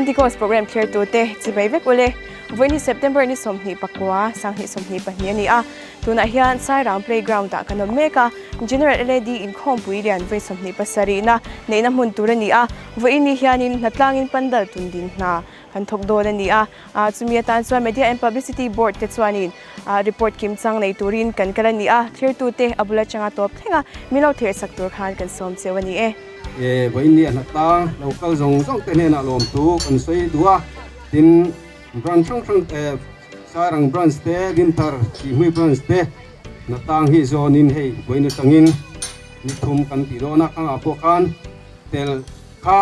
Pentecost program thlertute chibai vek ule. Vawiin hi September ni 24, 2022 a ni a. Tunah hian Sairang playground ah kan awm mek a, General LAD inkhawmpui lian vawi 27 na neihna hmun tur a ni a. Vawiin ni hianin hnatlangin pandal tun din hna kan thawk dawn a ni a. Chumi atan chuan Media and Publicity Board te chuanin report kimchang nei turin kan kal a ni a, thlertute a bul atanga tawp thleng a, min lo thler sak tur khan kan sawm cheu a ni e. Vawiin ni a hnatlang lo kal zawng zawng te hnenah lawmthu kan sawi duh a, tin branch hrang hrang Sairang branch te, Dinthar Tihmui branch te hnatlang hi zawnin hei vawiin atangin ni thum kan tih dawn a, khangah pawh khan tel kha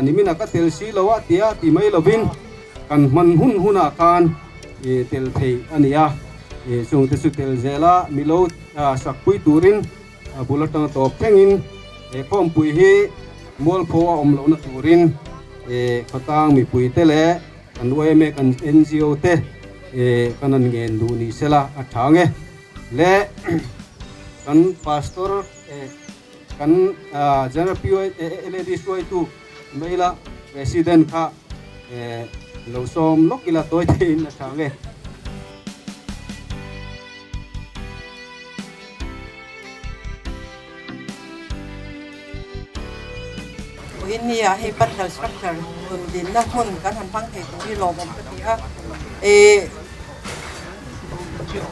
Nimina ka tel si lo a tia ti mai lovin kan hman hun hunah khan tel thei a ni a, chungte chu tel zela milo sakpui turin bul atanga tawp thlengin he khawmpui hi mualpho a awm lohna turin khawtlang mipuite leh kan yma kan ngo te kan han ngen duh ni sela a tha ang e. Le kan pastor Kan General PYLAD hruaitu Maila President kha lo sawm lawk ila tawi theiin a tha nge. Vawiin hei Pandal Structure nun dinna hmun kan han hmang thei tur hi lawmawm ka ti a.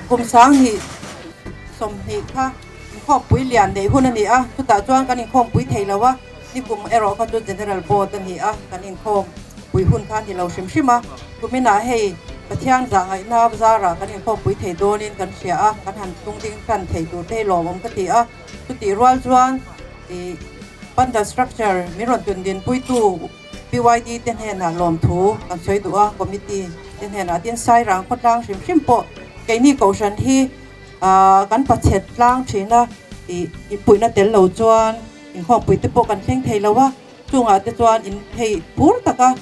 Kum 2020 kha Inkhawmpui lian neih hun a ni a, chutah chuan kan inkhawmpui thei lo a, nikum erawh kha chu General Board a ni a, kan inkhawmpui hun kha a ni lo hrim hrim a, kuminah hei Pathian zahngaihna zarah kan inkhawmpui thei dawnin kan hria a, kan han tlungding tan thei tur te hi lawmawm ka ti a, chutih rual chuan ih Pandal Structure min rawn tundinpuitu PYD te hnenah lawmthu kan sawi duh a, Committee te hnenah tin Sairang khawtlang hrim hrim pawh keini Kohhran hi Kan pachhet tlang thin a, ih inpuihna tel lo chuan inkhawmpui te pawh kan thleng thei lo a, chungah te chuan in hei phur taka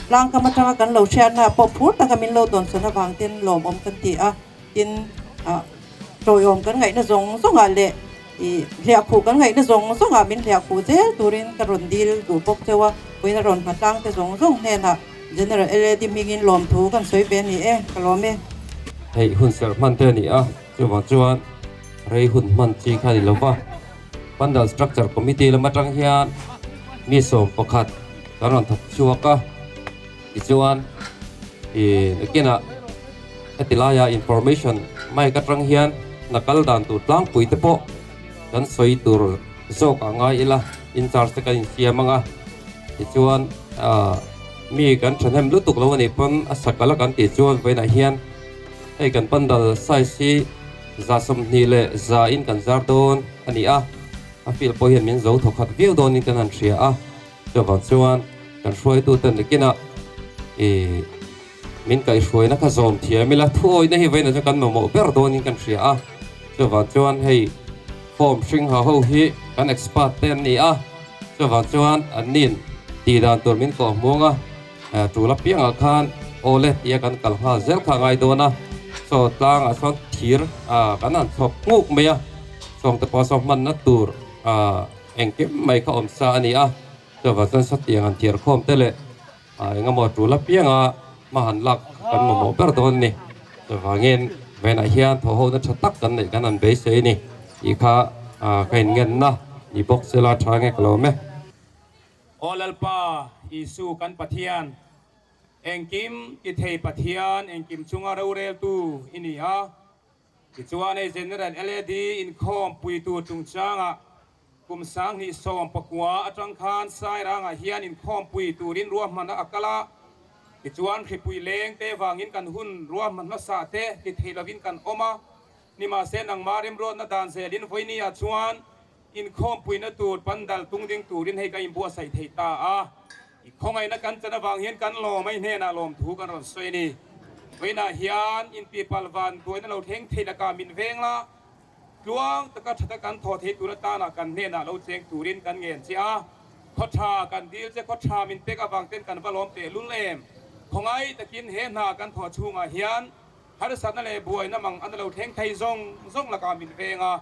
tlang kam atanga kan lo hriatna ah pawh phur taka min lo dawnsawn avang ten lawmawm kan ti a, tin ah tawiawm kan ngaihna zawng zawngah leh ih hliahkhuh kan ngaihna zawng zawngah min hliahkhuh zel turin ka rawn dil duh bawk cheu a, puiin a rawn hma tlang te zawng zawng hnenah. General LAD hmingin lawmthu kan sawi ve a ni e, ka lawm e. Hei hun serh hman te a ni a, chuvang chuan rei hun hman chi kha a ni lo va. Pandal Structure Committee lam atang hian mi 11 kan rawn thawk chhuak a, tichuan ih nakinah heti laia information mic atang hian hna kal dan tur tlangpui te pawh kan sawi tur zawk ah ngai ila, in charge te kan insiam ang a. Tichuan mi kan thahnem lutuk lo a nih pawn a sakal a kan tih chuan vawiinah hian hei kan pandal size hi 221 in kan zar dawn a ni a, a field pawh hian min zo thawkhat viau dawnin kan han hria a, chuvang chuan kan hruaitute nakinah ih min kaihhruaina kha zawm thiam ila thuawihna hi vawiinah chuan kan mamawh ber dawnin kan hria a, chuvang chuan hei form hring ha ho hi kan expert te an ni a. Chuvang chuan anni'n tih dan tur min kawh hmuang a, tul apiangah khan aw le tia kan kal nghal zel kha a ngai dawn a. Saw tlangah sawn thir kan han chhawp nghuk mai a, sawngte pawh saw hmanna tur engkim mai kha awm sa a ni a. Chuvang chuan sawtiang han thiar khawm te leh engemaw tul apianga hma han lak kan mamawh ber dawn a ni. Chuvangin venah hian thawhhona tha tak kan neih kan han beisei a ni. Tih kha ka inngenna ni bawk sela tha nge ka lo awm e. Aw Lalpa Isu kan Pathian, engkim ti thei Pathian, engkim chunga roreltu i ni a. Tichuan hei General LAD inkhawm puitu chungchangah kum 2019 atang khan Sairangah hian inkhawm pui turin ruahmanna a kal a. Tichuan hripui leng te vangin kan hun ruahman hmasa te ti thei lovin kan awm a. Nimahse nangmah remruatna dan zelin vawinia chuan inkhawmpuina tur pandal tung ding turin hei ka inbuatsaih thei ta a. I khawngaihna kan chan avang hian kan lawm a, i hnenah lawmthu kan rawn sawi a ni. Vawiinah hian inpipal van buaina lo thleng thei lakah min veng la, tluang taka tha taka kan thawh thei tur atana kan hnenah lo cheng turin kan ngen che a. Khaw tha kan dil che, khaw tha min pek avang ten kan va lawm tehlul em. Khawngaih takin he hna kan thawh chhungah hian Harsatna leh buaina mang an lo thleng thei zawng zawng lakah min veng a,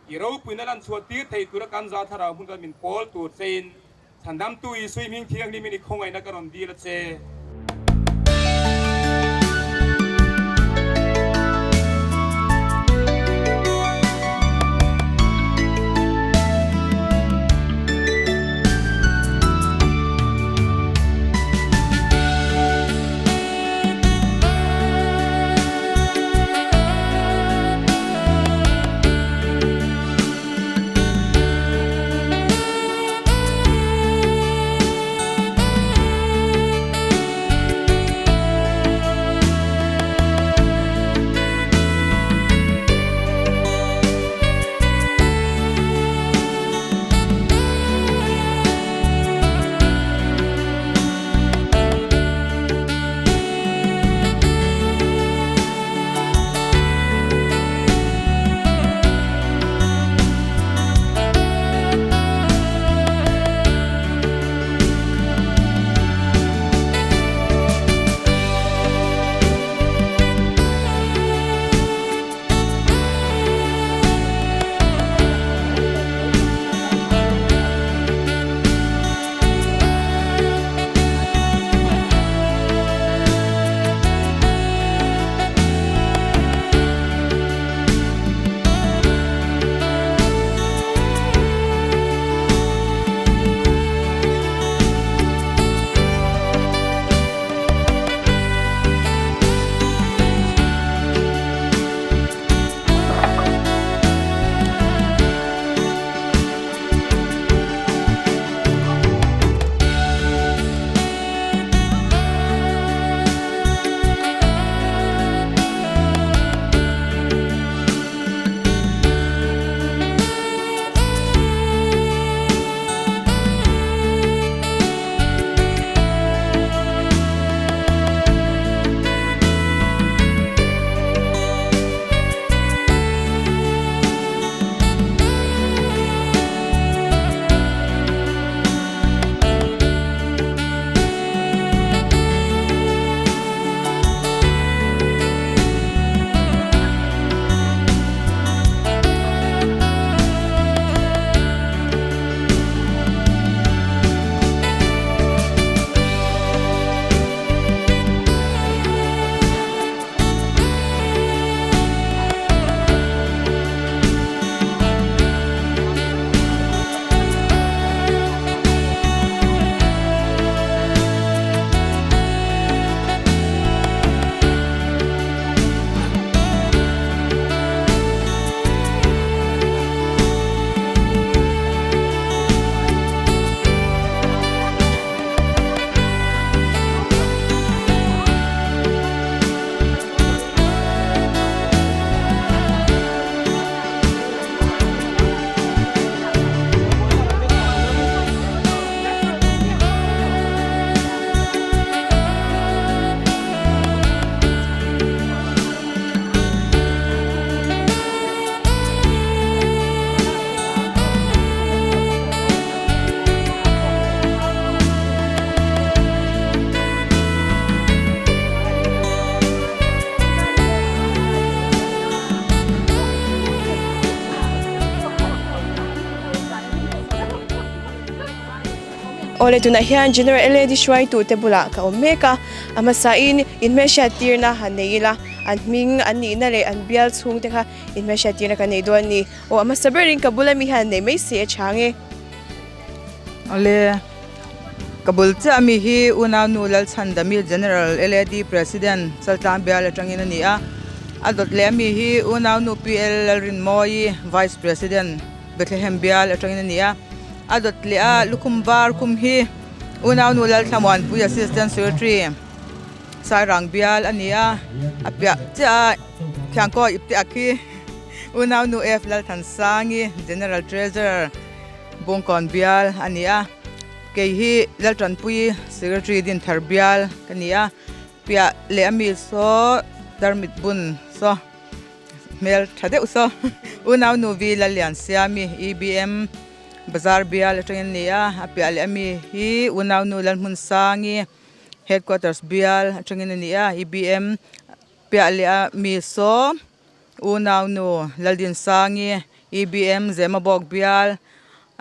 i ropuina lan chhuah tir thei tura kan za thlarau hmun kan min pawl tur chein Chhandamtu Isui hming thianghlimin i khawngaihna ka rawn dil a che. Awle tunah hian General LAD hruaitu te bulah ka awm mek a, a hmasain inhmelhriat tirna han nei ila, an hming an nihna leh an bial chhung te kha inhmelhriat tirna kan nei dawn a ni. Aw a hmasa berin ka bula mi hian nei mai se a chhang e. Awle ka bul chiah ami hi Unaunu Lalchhandami General LAD President Chaltlang bial atangin a ni a, a dawt leh ami hi Unaunu PL Lalrinmawii Vice President Bethlehem bial atangin a ni a, a dawt leh a lukhum var khum hi Unaunu Lalthlamuanpui Assistant Secretary Sairang bial a ni a, a piah chiah a Thiangkaw ipte ak hi Unaunu F Lalthansangi General Treasurer Bungkawn bial a ni a, kei hi Laltanpui Secretary Dinthar bial ka ni a, piah leh ami saw tarmit bun saw. Hmel tha deuh saw unau nu vi Lalliansiami EBM bazar bial atangin a ni a, a piah leh ami hi unau nu Lalhmunsangi headquarters bial atangin a ni a, EBM piah leh a mi saw unau nu Laldinsangi EBM Zemabawk bial.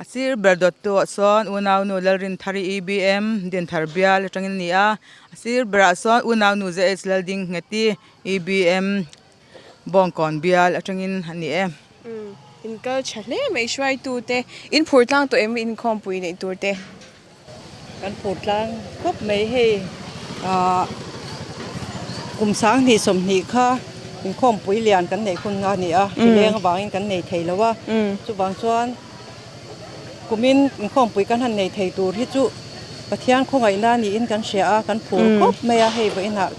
A sir ber dawttu ah sawn unaunu Lalrinthari EBM Dinthar bial atangin a ni a, a sir berah sawn unaunu JH Laldingngheti EBM Bawngkawn bial atangin a ni e. In kal tha hle mai hruaitu te in phur tlang tawh em inkhawmpui neih tur te. Kan phur tlang khawp mai hei ah kum sanghnih sawmhnih kha inkhawmpui lian kan neih hun a ni a hrileng avangin kan nei thei lo a chuvang chuan kumin inkhawmpui kan han nei thei tur hi chu Pathian khawngaihna niin kan hria a kan phur khawp mai a hei vawiinah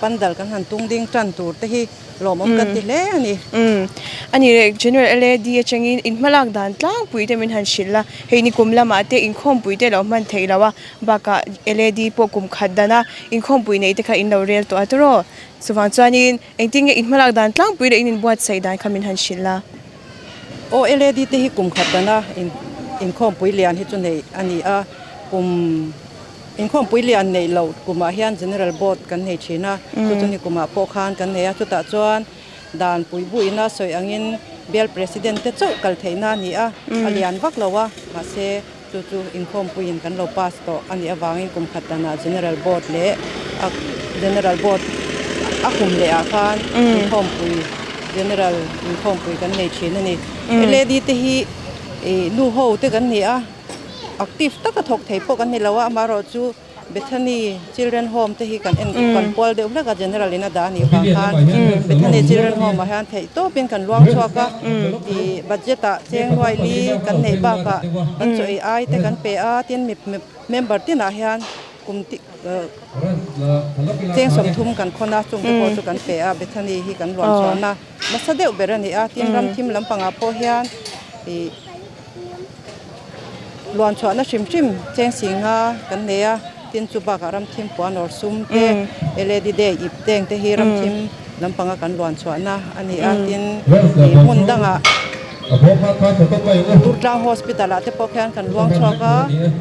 pandal kan han tung ding tan tur te hi. Lawmawm kan ti hle a ni. Umm. A ni leh General LAD atangin in hmalak dan tlangpui te min han hrilh a, hei ni kum lamah te inkhawmpui te lo hman theih loh a, bakah LAD pawh kum khat dana inkhawmpui neih te kha in lo rel tawh a tiraw? Chuvang chuanin engtin nge in hmalak dan tlangpui leh in inbuatsaih dan kha min han hrilh a. Aw LAD te hi kum khat dana inkhawmpui lian hi chu neih a ni a, kum. Inkhawmpui lian neih loh kumah hian General Board kan nei thin a, chu chu ni kumah pawh khan kan nei a, chutah chuan dan puibuina sawi angin Bial President te chauh kal theihna a ni a, a lian vak lo a, mahse chu chu inkhawmpuiin kan lo pass tawh a nih avangin kum khat danah General Board leh a General Board a kum leh ah khan inkhawmpui General inkhawmpui kan nei thin a ni. LAD te hi nu ho te kan ni a. Active taka thawk thei pawh kan ni lo a, amaherawhchu Bethany Children Home te hi kan en kan pual deuh hlek a, General in a dah a nih vang khan Bethany Children Home ah hian theih tawpin kan luang chhuak a, ih budget ah cheng nuai li kan neih bakah kan chaw ei ai te kan pe a, tin member tinah hian kum cheng sawmthum kan khawn a, chungte pawh chu kan pe a, Bethany hi kan luan chhuahna nasa deuh ber a ni a, tin ram thim lampangah pawh hian ih. Luan chhuahna hrim hrim cheng singa kan nei a, tin chu bakah ramthim puan awr sum te, led day ip teng te hi ramthim lampanga kan luan chhuahna a ni a, tin ih hmun dangah Durtlang Hospital ah te pawh khian kan luang chhuak a,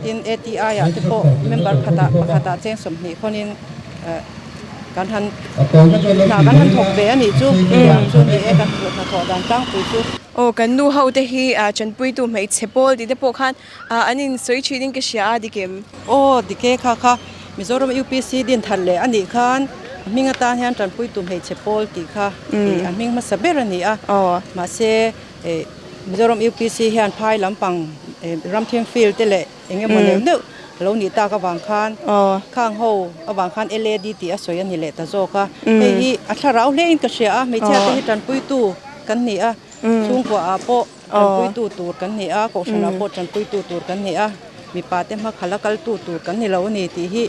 tin ATI ah te pawh member khatah pakhatah cheng sawmhnih khawnin eh kan han hna kan han thawk ve a nih chu, tiang chu ni e kan hnathawh dan tlangpui chu. Aw kan nu ho te hi Chanpuitu hmeichhe pawl tih te pawh khan an in sawi thin in ka hria a dik em? Aw dik e kha kha Mizoram UPC din thar leh a nih khan a hming atan hian Chanpuitu hmeichhe pawl tih kha a hming hmasa ber a ni a mahse Mizoram UPC hian phai lampang Ramthim field te leh eng emaw neuh neuh a lo nih tak avang khan khang ho avang khan LAD tih a sawi a ni leh ta zawk a, hei hi a thlarau hle in ka hria a, hmeichhia te hi tanpuitu kan ni a, chhungkua ah pawh tanpuitu tur kan ni a, kohhran ah pawh tanpuitu tur kan ni a, mipa te hma khala kaltu tur kan ni lo a ni tih hi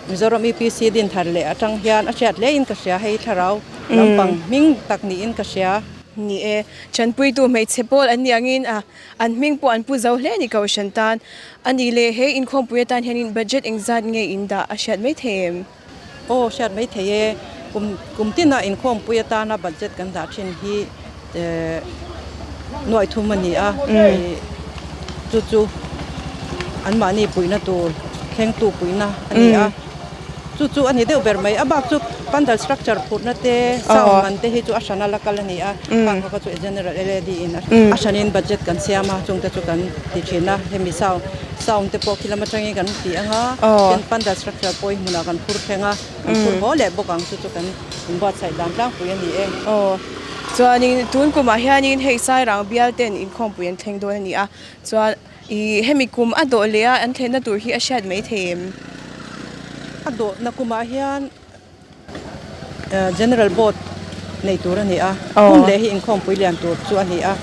Mizoram UPC din thar leh atang hian a hriat hle in ka hria, hei thlarau lampang hming tak niin ka hria. Ni e, tanpuitu hmeichhe pawl an nih angin a. An hming pawh an pu zo hle a ni Kohhran tan. A nih leh he inkhawmpui atan hianin budget engzat nge in dah a hriat mai thei em? Aw hriat mai thei e. Kum kum tina inkhawmpui atana budget kan dah thin hi nuaih thum a ni a. Chu chu anmahni puihna tur thlengtu puihna a ni a. Chu chu a ni deuh ber mai. A bak chu pandal structure phurhna te, sound man te hi chu a hrana la kal a ni a. Khang kha chu general LAD in a hranin budget kan siam a, chungte chu kan ti thin a. Hemi sound sound te pawh khi lam atangin kan ti ang a, tin pandal structure pawh hi hmunah kan phur thleng a, kan phur haw leh bawk ang chu chu kan inbuatsaih dan tlangpui a ni e. Aw, chuanin tun kumah hianin hei Sairang bial ten inkhawmpui an thleng dawn a ni a, chuan Ih, hemi kum a dawh leh a an thlenna tur hi a hriat mai thei em? A dawhna kumah hian General Board nei tur a ni a, hmun leh hi inkhawmpui lian tur chu a ni a.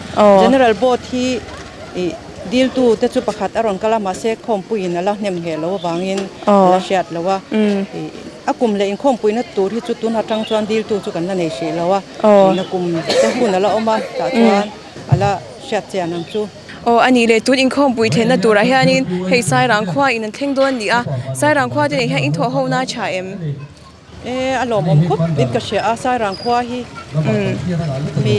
General Board hi ih diltu te chu pakhat a rawn kal a, mahse khawmpuiin a la hnem ngheh lo avangin a la hriat lo a. Ih, a kum leh inkhawmpuina tur hi chu tun atang chuan diltu chu kan la nei hrih lo a, ina kum te hun a la awm a, tah chuan a la hriat chian ang chu. Aw a nih leh tun inkhawmpui thlenna turah hianin hei Sairang khua in an thleng dawn a ni a, Sairang khua te nen hian in thawh ho na tha em? E a lawmawm khawp in ka hria a, Sairang khua hi mi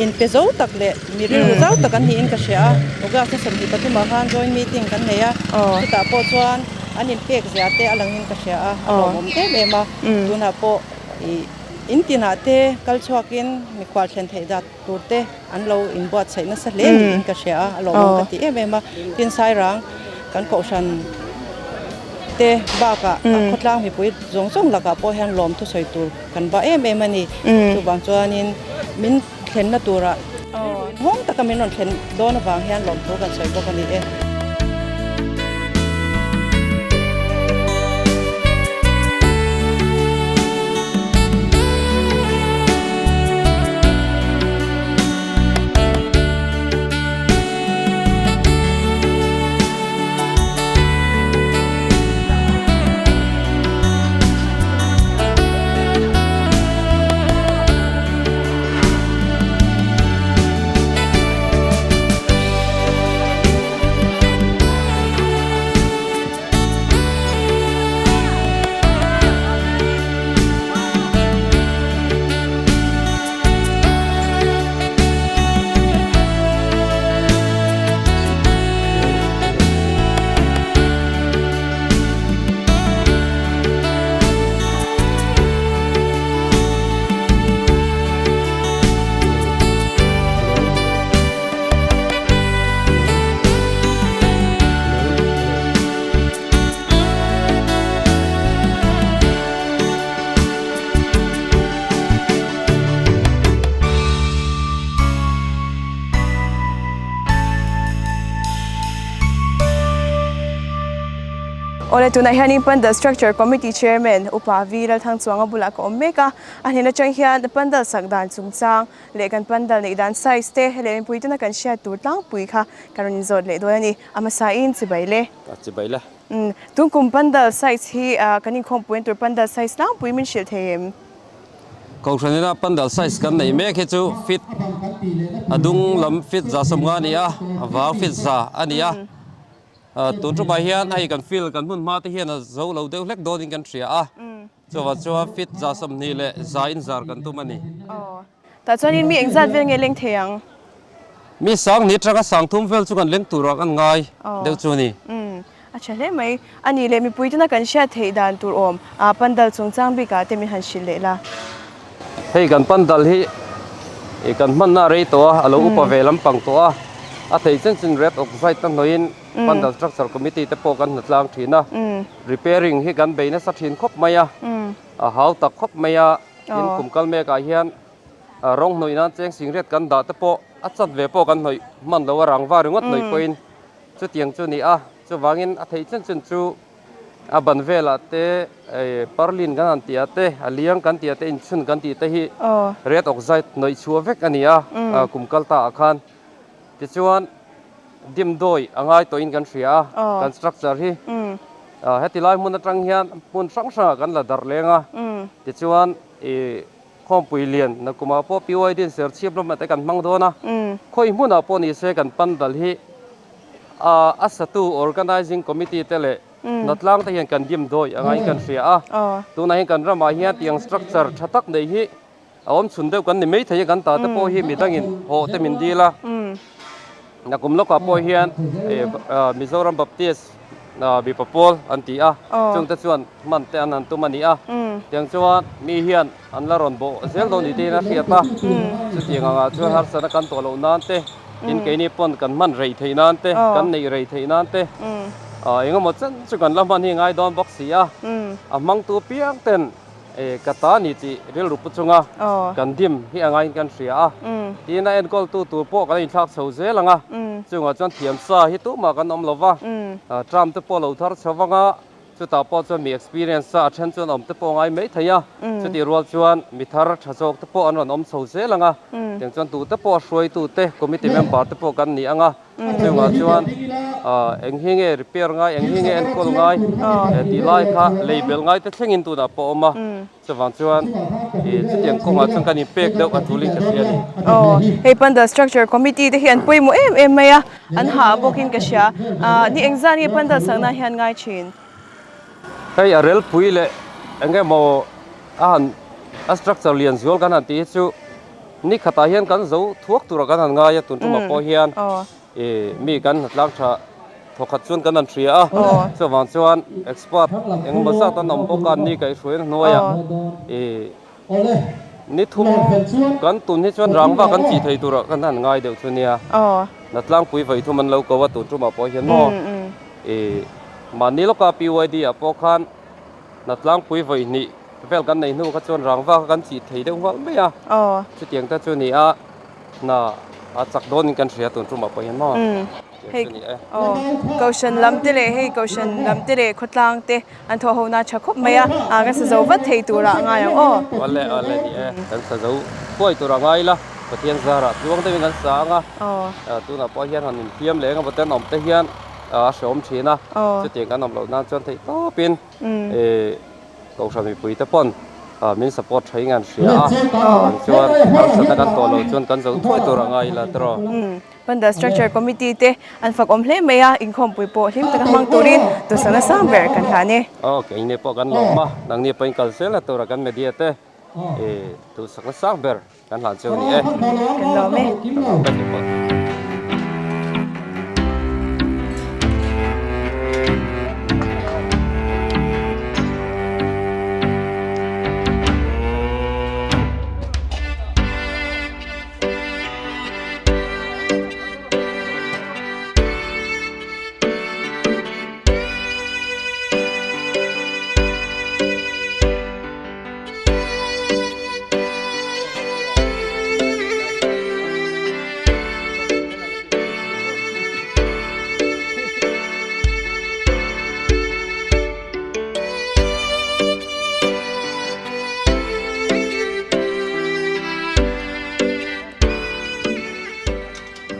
inpe zo tak leh mi rilru zau tak an niin ka hria a, August ni 23 ah khan joint meeting kan nei a, chutah pawh chuan an inpek zia te a langin ka hria a, a lawmawm em em a, tunah pawh ih. In tinah te kal chhuakin mikhual thlen theih dat tur te an lo inbuatsaih nasa hle niin ka hria a, a lawmawm ka ti em em a. Tin, Sairang kan kohhran te bakah a khawtlang mipui zawng zawng lakah pawh hian lawm thusawi tur kan ba em em a ni. Chuvang chuanin min thlenna turah nghawng taka min rawn thlen dawn avang hian lawmthu kan sawi bawk a ni e. Awle tunah hianin Pandal Structure Committee Chairman Upa V Lalthangchuanga bulah ka awm mek a, a hnena atang hian Pandal sak dan chungchang leh kan Pandal neih dan size te leh mipui tuna kan hriat tur tlangpui kha ka rawn inzawt leh dawn a ni. A hmasa in chibai le. A chibai le. Umm tun kum Pandal size hi kan inkhawmpui tur Pandal size tlangpui min hrilh thei em? Kohhranina pandal size kan neih mek hi chu feet a dung lam feet 150 a ni a, a vang feet 100 a ni a. Tun tumah hian hei kan field kan hmun hma te hian a zo lo deuh hlek dawnin kan hria a, chuvang chuan feet 120 leh 100 inzar kan tum a ni. Tah chuanin mi engzat vel nge leng thei ang? Mi sang ni atanga sang thum vel chu kan leng turah kan ngai deuh chu a ni. Umm, a tha hle mai. A nih leh mipui tuna kan hriat theih dan tur awm a pandal chungchang bikah te min han hrilh leh la. Hei kan pandal hi i kan hmanna a rei tawh a, a lo upa ve lampang tawh a, a thei chen chen red oxide te hnawihin pandal structure committee te pawh kan hna tlang thin a, repairing hi kan bei nasa thin khawp mai a, a hau tak khawp mai a. Tin, kum kal mekah hian rawng hnawih nan cheng singret kan dah te pawh a chat ve pawh kan hnawih hman lo a, rangva ringawt hnawih pawhin chutiang chu a ni a. Chuvangin a theih chen chen chu a ban velah te parlin kan han tih ah te, a liang kan tih ah te, inchhun kan tih te hi red oxide hnawih chhuah vek a ni a kum kal ta ah khan. Tichuan dimdawi a ngai tawhin kan hria a, kan structure hi heti lai hmun atang hian hmun hrang hrangah kan la darh leng a, tichuan ih khawmpui lian nakumah pawh PYD in serchhip lamah te kan hmang dawn a, khawi hmunah pawh ni se kan pandal hi a satu organizing committee te leh hnatlang te hian kan dimdawi a ngaiin kan hria a, tunah hian kan ramah hian tiang structure tha tak nei hi A awm chhun deuh kan ni mai thei a, kan ta te pawh hi midangin hawh te min dil a. Nakum lawkah pawh hian Mizoram Baptist mipa pawl an ti a, chungte chuan hman te an han tum a ni a. Tiang chuan mi hian an la rawn bawh zel dawn ni tiin a hriat a, chutiang angah chuan harsatna kan tawh loh nan te, tin keini pawn kan hman rei theih nan te, kan neih rei theih nan te, engemaw chen chu kan la hman hi ngai dawn bawk si a, a hmangtu piang ten Ka ta ni tih rilru pu chunga kan dim hi a ngaiin kan hria a, tiin a enkawltu tur pawh kan inthlak chho zel ang a, chungah chuan thiamsa hi tumah kan awm lo va, tram te pawh a lo thar chho vang a, chutah pawh chuan mi experience a then chuan awm te pawh a ngai mai thei a, chutih rual chuan mi thar tha zawk te pawh an rawn awm chho zel ang a, tiang chuan tute pawh a hruaitu te committee member te pawh kan ni ang a. Chungah chuan eng hi nge repair ngai, eng hi nge enkawl ngai tih lai kha lei belh ngai te thlengin tunah pawh a awm a. Chuvang chuan chutiang kawngah chuan kan inpek deuh a tulin ka hria a ni. Aw, hei Pandal Structure Committee te hi an pawimawh em em mai a, an hah bawkin ka hria. Ni engzat nge Pandal sakna hian ngai thin? Hei a relpui leh eng emaw a han a structure lian zual kan han tih hi chu Ni khatah hian kan zo thuak turah kan han ngai a, tun tumah pawh hian ih mi kan hnatlang tha thawkhat chuan kan han hria a, chuvang chuan expert engemaw zat an awm bawk a, ni kaihhruaina hnuaiah ih Ni thum kan tun hi chuan rangva kan chih thei turah kan han ngai deuh chu nia. Natlangpui vawi thum an lo ko a tun tumah pawh hian maw ih mahni lawka PYD ah pawh khan Natlangpui vawi hnih vel kan nei hnu kha chuan rangva kha kan chih thei deuh nghal mai a. Chutiang te chu ni a hna a chak dawnin kan hria tun tumah pawh hian maw. Hei aw Kohhran lam te leh hei Kohhran lam te leh khawtlang te an thawh ho na tha khawp mai a, ah kan sa zo vat thei turah a ngai ang aw. Awle awle ni e, kan sa zo huai tur a ngai la, Pathian zarah tluang deuhin kan sa ang a, tunah pawh hian han infiam leh engemaw ten awm te hian a hreawm thin a, chutiang kan awm loh nan chuan theih tawpin Kohhran mipui te pawn min support tha in an hria a, chuan harsatna kan tawh loh chuan kan zo thuai tur a ngai ila tiraw. Pandal Structure Committee te an fak awm hle mai a, inkhawmpui pawh hlim taka hmang turin duhsakna sang ber kan hlan e. Aw, keini pawh kan lawm a, nangni pawhin kal zel na tura kan media te duhsakna sang ber kan hlan cheu ni e. Kan lawm e. Kan lawm vek pawh.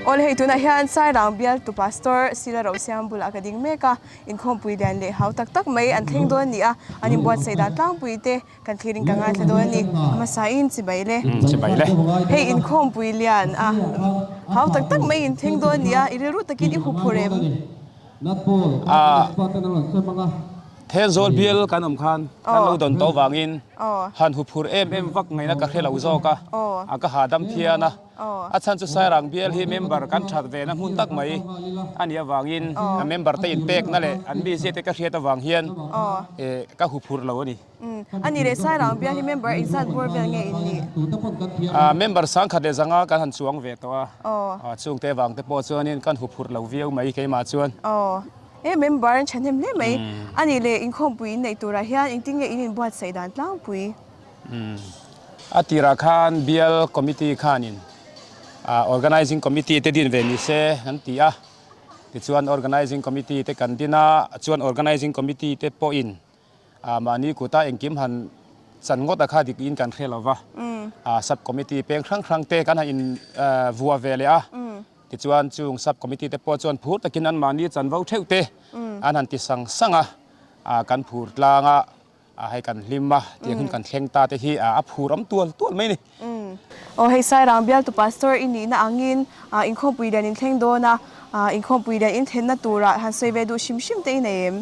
Awl hei tunah hian Sairang bialtu Pastor Sila Rosiam bulah ka ding mek a, inkhawmpui lian leh hau tak tak mai an thleng dawn a ni a, an inbuatsaih dan tlangpui te kan thlirin ka ngaithla dawn a ni. A hmasain chibai le. Chibai le. Hei inkhawmpui lian a hau tak tak mai in thleng dawn a ni a, i rilru takin i huphur em? Thenzawl bial kan awm khan kan lo dawn tawh vangin han huphur em em vak ngaihna ka hre lo zawk a, a ka hahdam phian a. A chhan chu Sairang bial hi member kan that ve na hmun tak mai a nih avangin a member te inpekna leh an mizia te ka hriat avang hian ka huphur lo a ni. A nih leh Sairang bial hi member engzat bawr vel nge in nih? Member sangkhat leh zanga kan han chuang ve tawh a, chungte vang te pawh chuanin kan huphur lo viau mai keimah chuan. E member an thahnem hle mai. A nih leh inkhawmpui in neih turah hian engtin nge in inbuatsaih dan tlangpui? A tirah khan bial committee khanin organizing committee te din ve ni se an ti a, tichuan organizing committee te kan din a, chuan organizing committee te pawhin mahni kuta engkim han chan ngawt a kha dik in kan hre lo va, sub committee peng hrang hrang te kan han in vuah ve leh a. Tichuan chung sub committee te pawh chuan phur takin anmahni chanvo theuh te an han ti sang sang a, kan phur tlang a, hei kan hlim a, tiang hun kan thleng ta te hi a phur awm tual tual mai a ni. Aw hei Sairang bialtu pastor i nihna angin inkhawmpui lian in thleng dawn a, inkhawmpui lian in thlenna turah han sawi ve duh hrim hrim te i nei em?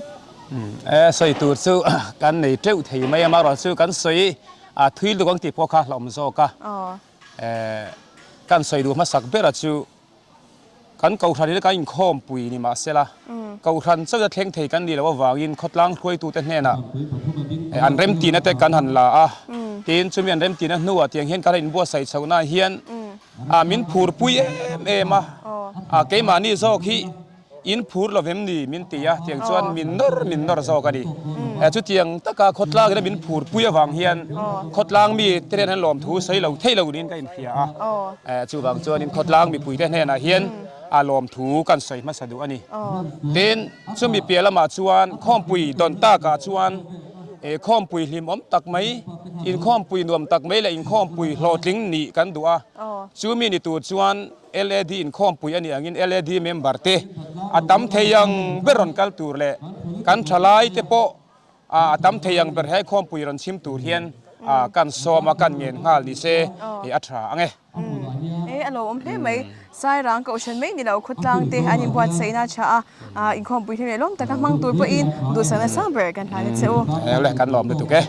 E sawi tur chu kan nei teuh thei mai a, amaherawhchu kan sawi thui lutuk ang tih pawh kha hlauhawm zawk a. Kan sawi duh hmasak bera chu kan Kohhran in kan inkhawmpui ni mahsela Kohhran chauh a thleng thei kan nih loh avangin khawtlang hruaitute hnenah an remtihna te kan han la a, tin chumi an remtihna hnuah tiang hian kan inbuatsaih chhohnaah hian min phurpui em em a, keimahni zawk hi In phur lo vem ni min ti a, tiang chuan min nawr min nawr zawk a ni. Chutiang taka khawtlang ina min phur pui avang hian khawtlang mi te hnenah hian lawmthu sawi lo thei lo niin ka inhria a. Chuvang chuanin khawtlang mipui te hnenah hian a lawmthu kan sawi hmasa duh a ni. Tin, chumi piah lamah chuan khawmpui dawn takah chuan khawmpui hlimawm tak mai, inkhawmpui nuam tak mai leh inkhawmpui hlawhtling nih kan duh a. Chumi ni tur chuan LAD inkhawmpui a nih angin LAD member te a tam thei ang ber rawn kal tur leh kan thalai te pawh a tam thei ang ber he khawmpui rawn chhim tur hian kan sawm a kan ngen nghal ni se a tha ang e. E a lo awm hle mai. Sairang Kohhran mai ni lo khawtlang te an inbuatsaihna a tha a, inkhawmpui hlim leh lawm taka hmang tur pawhin duhsakna sang ber kan hlan a che u. Eng le kan lawm lutuk e.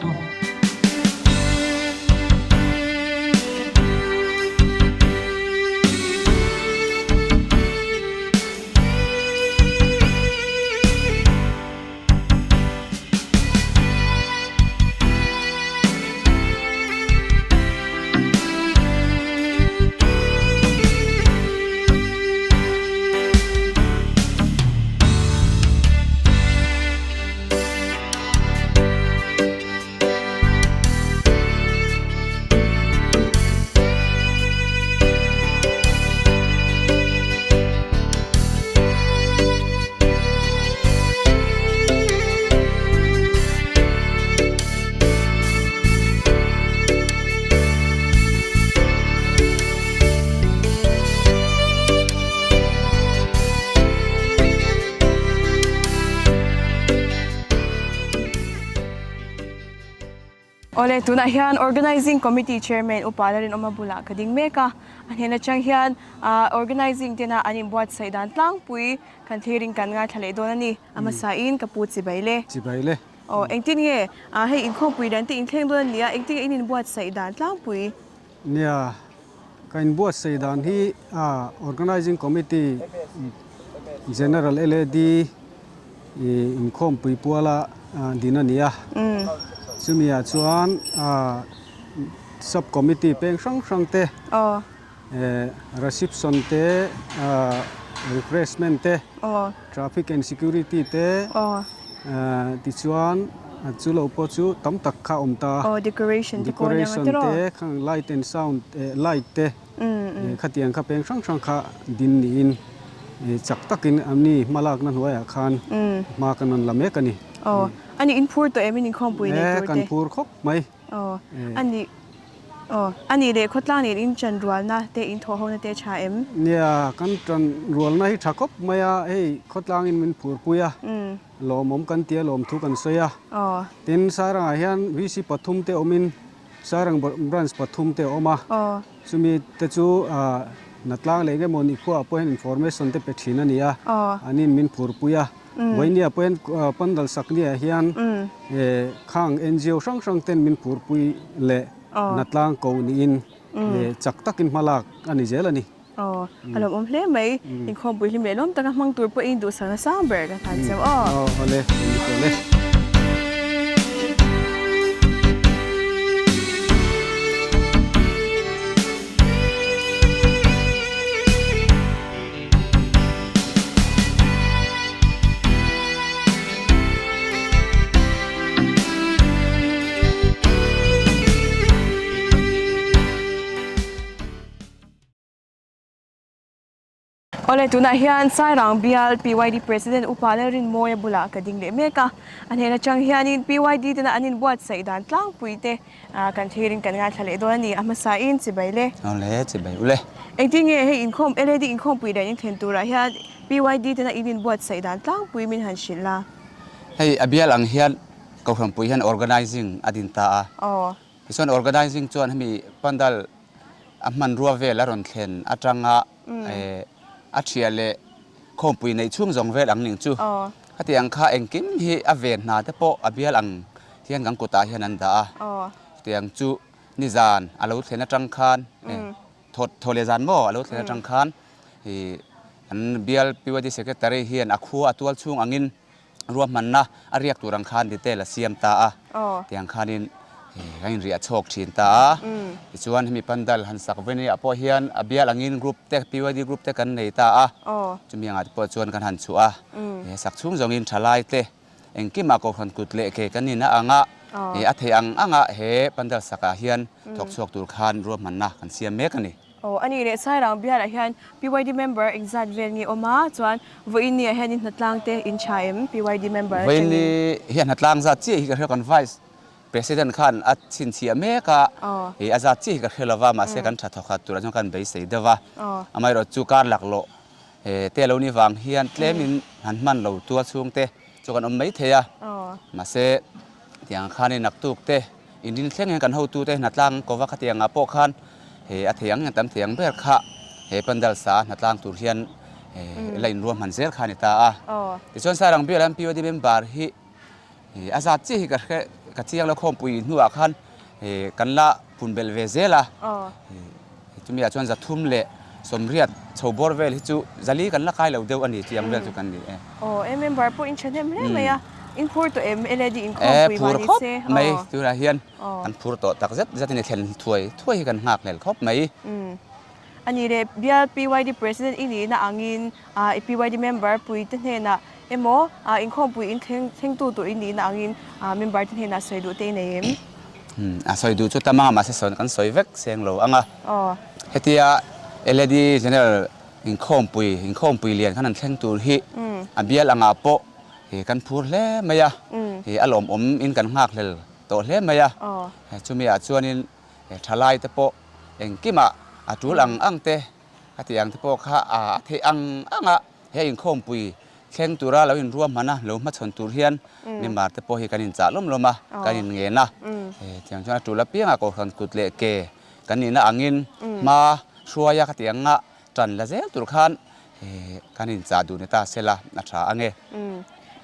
Awle, tunah hian Organising Committee Chairman Upa Lalrinawma bulah ka ding mek a, a hnen atang hian Organising tena an inbuatsaih dan tlangpui kan thlirin kan ngaithla leh dawn a ni. A hmasain ka pu chibai le. Chibai le. Aw, engtin nge hei inkhawmpui dan te inthleng dawn a nia, engtin nge in inbuatsaih dan tlangpui? Nia, ka inbuatsaih dan hi Organising Committee General LAD inkhawmpui puala din a ni a. Chumi ah chuan Sub Committee peng hrang hrang te, Reception te, Refreshment te, Traffic and Security te tichuan chu lo pawh chu tam tak kha a awm ta. Decoration te khang light and sound light te khatiang kha peng hrang hrang kha din niin chak takin an ni hmalakna hnuaiah khan hma kan rawn la mek a ni. Ani in phur tawh em in inkhawmpui nei tur te? Kan phur khawp mai. Aw a nih aw a nih leh khawtlang nen in ṭan rualna te in thawh hona te ṭha em? Nia, kan ṭan rualna hi ṭha khawp mai a, hei khawtlangin min phurpui a, lawmawm kan tia lawmthu kan sawi a. Tin, Sairangah hian VC pathum te awmin Sairang branch pathum te a awm a, chumi te chu Natlang leh engemaw nikhua ah pawh hian information te pe ṭhin a ni a, an in min phurpui a. Vainia pawhin pandal sakniah hian khang NGO hrang hrang ten min phurpui leh hnatlang ko niin chak takin hmalak a ni zel a ni. Aw, a lawmawm hle mai. Inkhawmpui hlim leh lawm taka hmang tur pawhin duhsakna sang ber ka hlan cheu aw. Aw, awle, awle. Awle tunah hian Sairang bial PYD President Upa Lalrinmawia bulah ka ding leh mek a, a hnen atang hianin PYD tena an inbuatsaih dan tlangpui te Kan thirin kan ngaithla leh dawn a ni. A hmasain chibai le. Awle, chibai ule. Engtin nge hei inkhawm, LAD inkhawmpui dan inthlen turah hian PYD tena in inbuatsaih dan tlangpui min han hrilh la. Hei a bial ang hian Kohhranpui hian organising a din ta a. Aw. Tichuan organising chuan hemi pandal a hmanrua vel a rawn thlen atanga a thiah leh khawmpui neih chhung zawng vel ang ning chu. Aw. Khatiang kha engkim hi a ven hna te pawh a bial ang hian kan kutah hian an dah a. Chutiang chu nizan a lo thlen atang khan thaw thaw leh zan maw a lo thlen atang khan ih an bial PYD Secretary hian a khua a tual chhung angin ruahmanna a riak tur ang khan detail a siam ta a. Tiang khanin kan inriah chhawk thin ta a. Tichuan hemi pandal han sak ve nia pawh hian a bial angin group te PYD group te kan nei ta a. Chumi angah te pawh chuan kan han chhuah a. He sak chhung zawngin thalai te Engkimah Kohhran kut leh ke kan ina anga he a theih ang anga he pandal sakah hian thawk chhuak tur khan ruahmanna kan siam mek a ni. Aw a nih leh Sairang bialah hian PYD member engzat vel nge awm a, chuan vawiin ni ah hian in hnatlang te in tha em PYD member Vawiin ni hian hnatlang zat chiah hi ka hria kan Vice President khan a chhinchhiah mek a, he a zat chiah hi ka hre lova mahse kan tha thawkhat turah chuan kan beisei deuh a, amaherawhchu kar laklawh He te lo ni vang hian tlemin han hman lo tua chhungte chu kan awm mai thei a, mahse tiang khanin naktuk te inrin thleng hian kan hotute hnatlang kova khatiang ah pawh khan he a thei ang hian tam thei ang ber kha he pandal sa hnatlang tur hian la inruahman zel kha a ni ta a. Tichuan Sairang bial an POD member hi a zat chiah hi ka hre ka chiang lo khawmpui hnuah khan kan la pun belh ve zel a. Chumi ah chuan 300 leh 80 chho bawr vel hi chu zali kan la kai lo deuh a ni tih ang vel chu kan ni e. Aw e member pawh in thahnem hle mai a, in phur tawh em LAD inkhawmpui mah ni se. E phur khawp mai tunah hian kan phur tawh tak zet zet a ni thlen thuai thuai hi kan nghak hlel khawp mai. A ni le bial PYD President i nihna angin i PYD member pui te hnenah emaw inkhawmpui in thleng thlengtu tur i nihna angin member te hnenah sawi duh te i nei em? A sawi duh chu tam anga mahse sawi kan sawi vek seng lo ang a. Hetia LAD General inkhawmpui inkhawmpui lian khan an thleng tur hi a bial angah pawh kan phur hle mai a, a lawmawm in kan nghakhlel tawh hle mai a. Chumi ah chuanin thalai te pawh engkimah a tul ang ang te khatiang te pawh kha a theih ang anga he inkhawmpui. thleng tura lo inruahman a, lo hmachhawn tur hian member te pawh hi kan inchah lawm lawm a, kan inngen a. Tiang chuan a tul apiangah Kohhran kut leh ke kan nihna angin hma hruaia ka tih anga tan la zel tur khan kan inchah duh ni ta sela a tha ange.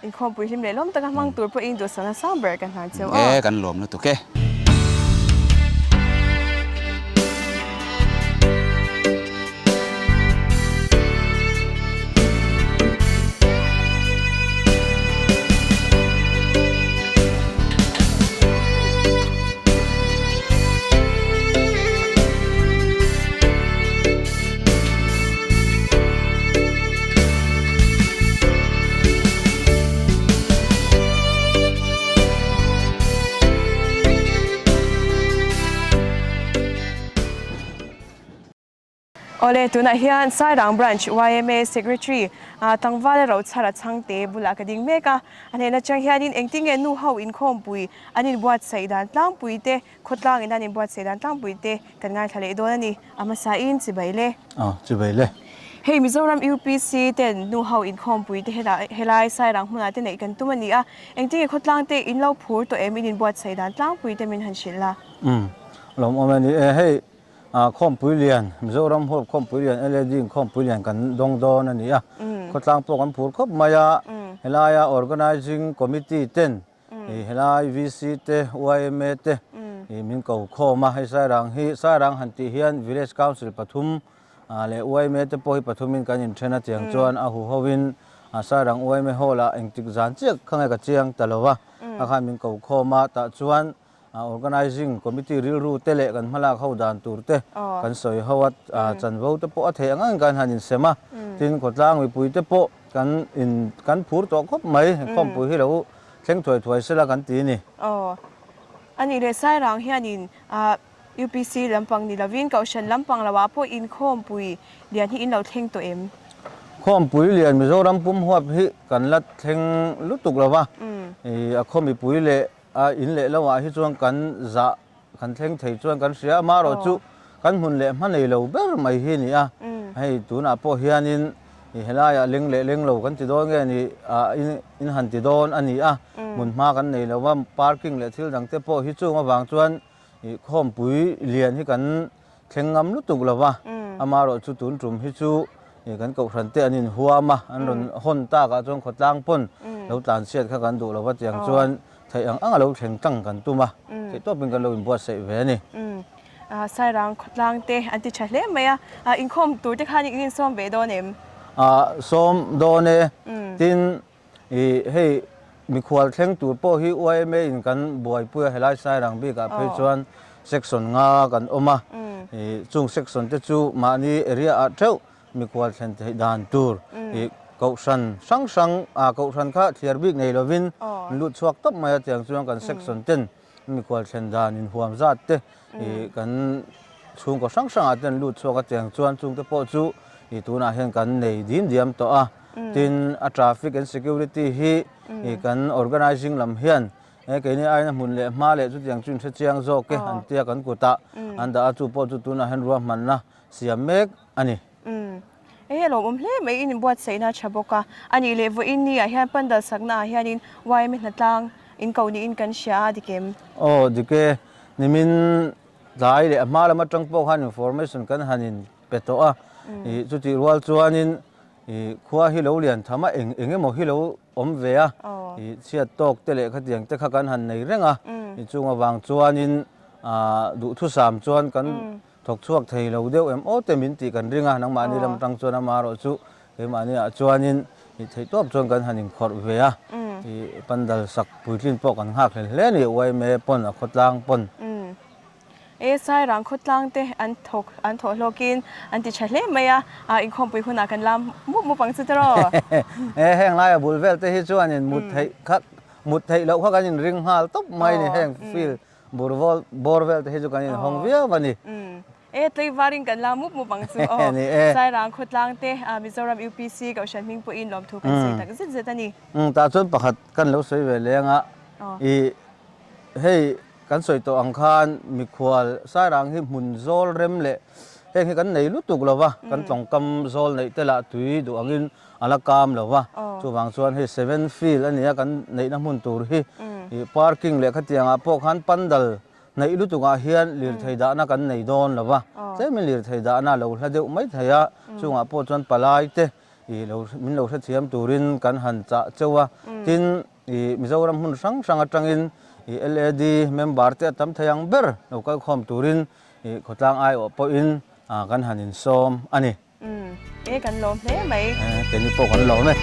Inkhawmpui hlim leh lawm taka hmang tur pawhin duhsakna sang ber kan hlan cheu aw. E kan lawm lutuk e. Awle, tunah hian Sairang Branch yma Secretary Tlangvala Rochhara Chhangte bulah ka ding mek a. A hnehna chang hianin engtinge nu ho inkhawmpui an inbuatsaih dan tlangpui te, Khawtlang in an inbuatsaih dan tlangpui te kan ngaithla leh dawn a ni. A hmasa in chibai le. Aw, chibai le. Hei Mizoram UPC ten nu ho inkhawmpui te helai helai Sairang hmunah te neih kan tum a ni a. Engtinge khawtlang te in lo phur tawh em in inbuatsaih dan tlangpui te min han hrilh la. Umm, lawmawm e ni e. Hei khawmpui lian, Mizoram huap khawmpui lian LAD in khawmpui lian kan dawng dawn a ni a. Khawtlang pawh kan phur khawp mai a. Helaia Organizing Committee ten Helai VC te, yma te min ko khawm a, hei Sairang hi, Sairang han tih hian Village Council pathum leh yma te pawh hi pathumin kan inthen a, tiang chuan a huhoin Sairang yma hall ah engtik zan chiah kha nge ka chiang ta lo a, a khan min ko khawm a, tah chuan Organizing Committee rilru te leh kan hmalak ho dan tur te kan sawi ho a, chanvo te pawh a theih ang ang kan han insem a, tin khawtlang mipui te pawh kan in kan phur tawh khawp mai, khawmpui hi lo thleng thuai thuai sela kan ti a ni. Aw, a nih leh Sairang hianin UPC lampang ni lovin Kohhran lampang loah pawh inkhawmpui lian hi in lo thleng tawh em? Khawmpui lian Mizoram pum huap hi kan la thleng lutuk lo va, a khaw mipui leh A in leh lo ah hi chuan kan zah kan thleng thei chuan kan hria a, amaherawh chu kan hmun leh hma nei lo ber mai hi a ni a. Hei tunah pawh hianin helaiah leng leh leng lo kan ti dawn nge ni ah in han ti dawn a ni a, hmun hma kan nei lo va, parking leh thil dang te pawh hi chung avang chuan khawmpui lian hi kan thleng ngam lutuk lo va, amaherawh chu tun tum hi chu kan kohhran te an inhuam a, an rawn hawn takah chuan khawtlang pawn lo tlanchhiat kha kan duh lo va, tiang chuan theih ang ang a lo thleng tlang kan tum a, theih tawpin kan lo inbuatsaih ve a ni. Sairang khawtlang te an ti tha hle mai a, inkhawm tur te khan in insawm ve dawn em? Sawm dawn e, tin Ih hei mikhual thleng tur pawh hi yma in kan buaipui a helai Sairang bikah phei chuan section nga kan awm a, ih chung section te chu mahni area ah theuh mikhual thlen theih dan tur ih kohhran hrang hrang ah kohhran kha thliar bik nei lovin an lut chhuak tawp mai a tiang chuan kan section ten mikhual thlen dan inhuam zat te ih kan chhungkaw hrang hrangah te an lut chhuak a tiang chuan chungte pawh chu ih tunah hian kan nei dim diam tawh a. Tin, a traffic and security hi ih kan organising lam hian he keini aina hmun leh hma leh chutiang chu inhre chiang zawk e an tia kan kutah an dah a, chu pawh chu tunah hian ruahmanna siam mek a ni. Hei a lawmawm hle mai, in inbuatsaihna a tha bawk a, a nih leh vawiin ni ah hian pandal sakna ah hianin yma hnatlang in ko niin kan hria a, dik em? Aw dik e, nimin tlai leh a hma lam atang pawh khan information kan han in pe tawh a, ih chutih rual chuanin Ih khua hi lo lian tham a, eng eng emaw hi lo awm ve a, ih chhiat tawk te leh khatiang te kha kan han nei reng a, ih chung avang chuanin ah duhthusam chuan kan thawk chhuak thei lo deuh em aw te min tih kan ring a, nangmahni lam atang chuan amaherawh chu keimahni ah chuanin ih theihtawp chuan kan han inkhawrh ve a, ih pandal sak puitlin pawh kan nghak hlel hle a ni, yma pawn a khawtlang pawn. E Sairang khawtlang te an thawk an thawh hlawkin an ti tha hle mai a, inkhawmpui hunah kan lam mup mup ang chu tiraw? E heng laia bul vel te hi chuanin mut theih kha mut theih loh kha kan inring nghal tawp mai ni heng field bur vawl bawr vel te hi chu kan inhawng viau a ni. E tlaivarin kan lam mup mup ang chu aw. Sairang khawtlang te Mizoram UPC Kohhran hming pawhin lawmthu kan sawi tak zet zet a ni. Tah chuan pakhat kan lo sawi ve leng a, i hei Kan sawi tawh ang khan mikhual Sairang hi hmun zawl rem leh Heng hi kan nei lutuk lo va, kan tlawngkam zawl neih te lah tui duh angin a la kam lo va. Chuvang chuan hei seven field a nia kan neihna hmun tur hi ih parking leh khatiangah pawh khan pandal hnaih lutukah hian lirthei dahna kan nei dawn lo va. Tlemin lirthei dahna a lo hla deuh mai thei a, chungah pawh chuan palai te ih lo min lo hrethiam turin kan han chah cheu a. Tin, ih Mizoram hmun hrang hrang atangin ih LAD member te a tam thei ang ber lo kalkhawm turin Ih khawtlang aiawh pawhin kan han insawm a ni. Umm, e kan lawm hle mai. E, keini pawh kan lawm e.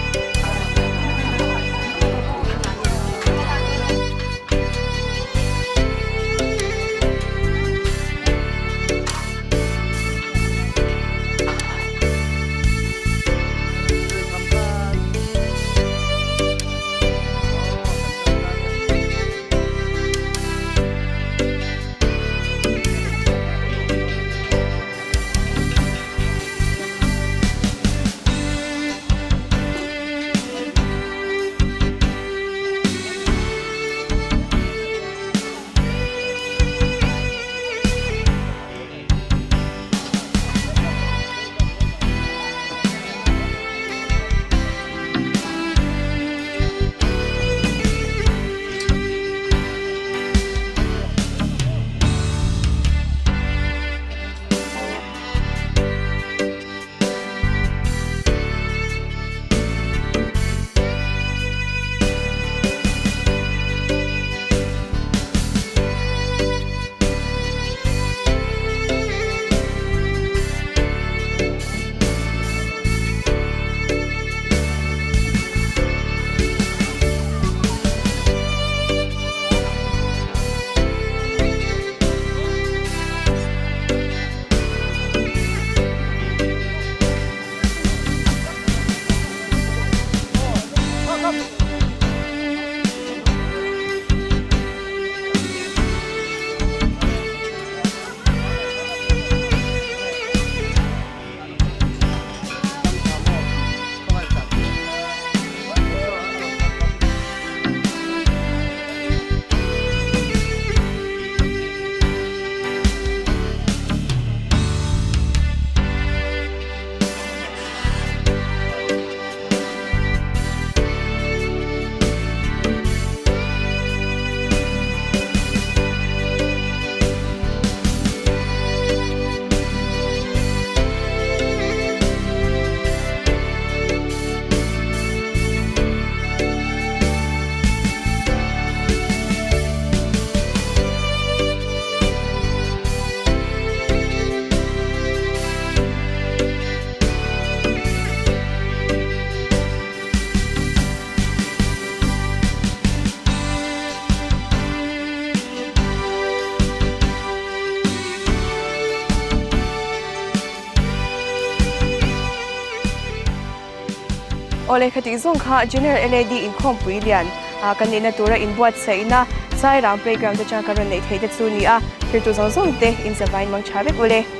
Awle khatih zawng kha General LAD inkhawmpui lian kan nihna tura inbuatsaihna Sairang playground atanga kan rawn neih theih te chu ni a, thirtu zawng zawng te inzavain mang tha vek ule.